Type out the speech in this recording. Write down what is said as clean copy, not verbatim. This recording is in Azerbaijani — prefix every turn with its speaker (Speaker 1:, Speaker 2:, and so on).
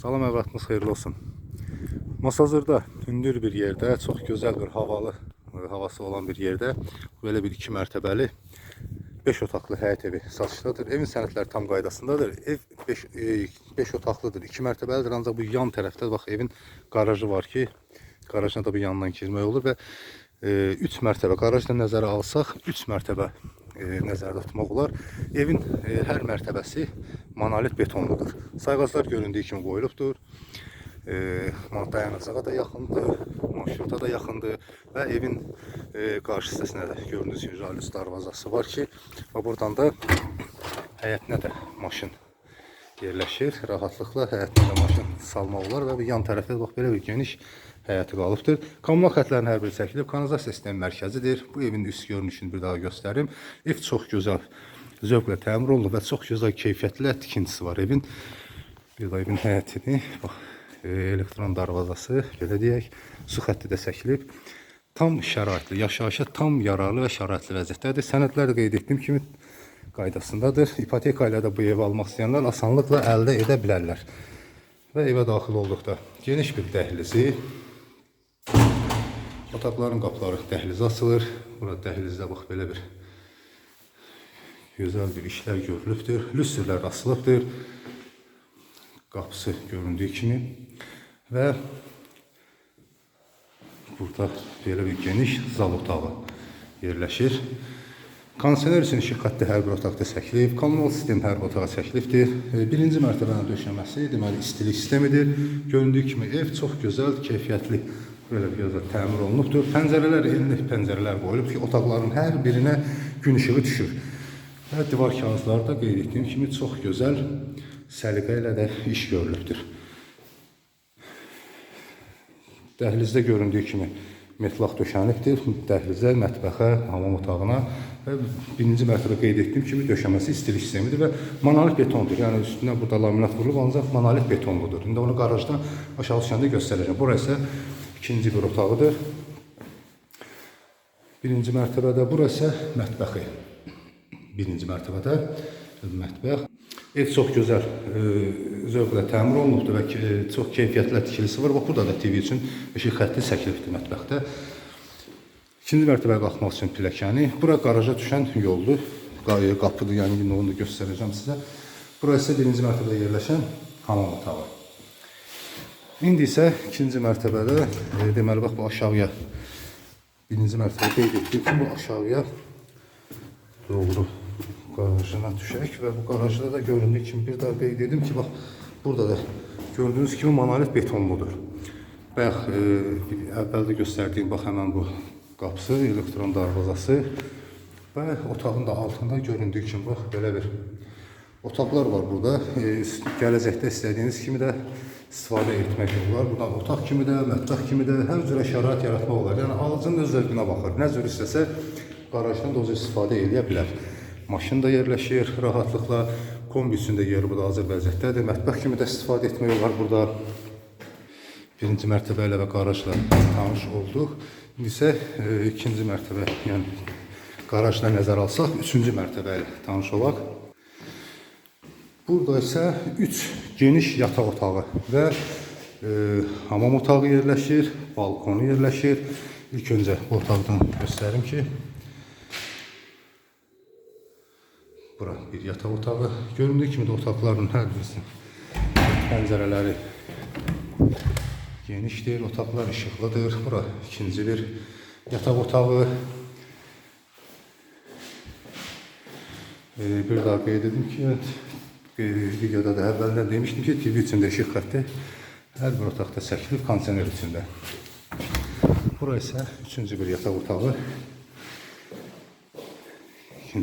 Speaker 1: Salam, övladınız xeyirli olsun. Masazırda hündür bir yerdə, çox gözəl bir havalı havası olan bir yerdə belə bir 2 mərtəbəli 5 otaqlı həyət evi satışdadır. Evin sənədləri tam qaydasındadır. Ev 5 otaqlıdır, 2 mərtəbəlidir. Ancaq bu yan tərəfdə bax evin qarajı var ki, qarajına da bu yandan girmək olur və 3 mərtəbə qarajla nəzərə alsaq 3 mərtəbə nəzərdə tutmaq olar. Evin hər mərtəbəsi monolit betonludur. Sayğaclar göründüyü kimi qoyulubdur. Dayanacağa da yaxındır, marşruta da yaxındır və evin qarşı hissəsinə də gördüyünüz kimi jalüz darvazası var ki, və buradan da həyətinə də maşın yerləşir. Rahatlıqla həyətinə də maşın salmaq olar və bu yan tərəfdə bax belə bir geniş həyəti qalıbdır. Kommunal xətlərin hər biri çəkilib, kanalizasiya sistemi mərkəzidir. Bu evin üst görünüşünü bir daha göstərim. Ev çox gözəl zövqlə təmir olunub və çox gözəl keyfiyyətli tikintisi var evin. Bir daha evin həyətini, bax, elektron darvazası, belə deyək, su xətti də çəkilib. Tam şəraitli, yaşayışa tam yararlı və şəraitli vəziyyətdədir. Sənədlər də qeyd etdiyim kimi qaydasındadır. İpoteka ilə də bu evi almaq istəyənlər asanlıqla əldə edə bilərlər. Və evə daxil olduqda geniş bir dəhlizi, otaqların qapıları dəhlizə açılır. Burada dəhlizdə bax belə bir gözəl bir işlər görülübdür. Lüstrlər asılıbdır. Qapısı göründüyü kimi və burada belə bir geniş zal otağı yerləşir. Kondisioner üçün işıq xətti hər bir otaqda çəkilib, kommunal sistem hər bir otağa çəkilibdir. Birinci mərtəbənin döşəməsi deməli istilik sistemidir. Göründüyü kimi ev çox gözəl, keyfiyyətli, belə bir gözəl təmir olunubdur. Pəncərələr enli pəncərələr qoyulub ki, otaqların hər birinə gün işığı düşür. Və divar kağızları da qeyd etdiyim kimi çox gözəl səliqə ilə də iş görülübdür. Dəhlizdə göründüyü kimi metlaq döşənibdir. Dəhlizə, mətbəxə, hamam otağına və birinci mərtəbə qeyd etdiyim kimi döşəməsi istilik sistemidir və monolit betondur. Yəni üstünə burada laminat vurulub, ancaq monolit betonludur. İndi onu qarajdan aşağı düşəndə göstərəcəm. Bura isə ikinci bir otağıdır. Birinci mərtəbədə, bura isə mətbəxi. Birinci mərtəbədə mətbəx. Ev çox gözəl zövqlə təmir olunubdur və çox keyfiyyətli tikilisi var. Bax, burada da TV üçün işıq xətti çəkilibdir mətbəxdə. İkinci mərtəbəyə qalxmaq üçün pilləkəni. Bura qaraja düşən yoldur. Qapıdır, yəni indi onu da göstərəcəm sizə. Bura isə birinci mərtəbədə yerləşən hamam otağı. İndi isə ikinci mərtəbədə, deməli bax bu aşağıya, birinci mərtəbə qeyd etdiyim kimi bu aşağıya doğru qarajına düşək və bu qarajda da göründüyü kimi bir daha qeyd edim ki, bax burada da gördüyünüz kimi monolit betonludur. Bayaq əvvəldə göstərdiyim bax həmən bu qapısı, elektron darvazası və otağın da altında göründüyü kimi bax belə bir otaqlar var burada. Gələcəkdə istədiyiniz kimi də istifadə etmək olar. Buradan otaq kimi də, mətbəx kimi də hər cürə şərait yaratmaq olar. Yəni alıcının öz zövqünə baxır. Nə cür istəsə qarajdan da o cür istifadə edə bilər. Maşın da yerləşir rahatlıqla. Kombi üçün də yeri burada hazır vəziyyətdədir. Mətbəx kimi də istifadə etmək olar burada. Birinci mərtəbə ilə və qarajla tanış olduq. İndi isə ikinci mərtəbə, yəni qarajla nəzər alsaq, üçüncü mərtəbə ilə tanış olaq. Burada isə 3 geniş yataq otağı və hamam otağı yerləşir, balkonu yerləşir. İlk öncə bu otaqdan göstərim ki, bura bir yataq otağı. Göründüyü kimi də otaqların hər birisinin pəncərələri genişdir, otaqlar işıqlıdır. Bura ikinci bir yataq otağı. Bir daha qeyd edim ki, videoda da əvvəldən demişdim ki, TV üçün də işıq xətti hər bir otaqda çəkilib, kondisioner üçün də. Bura isə üçüncü bir yataq otağı.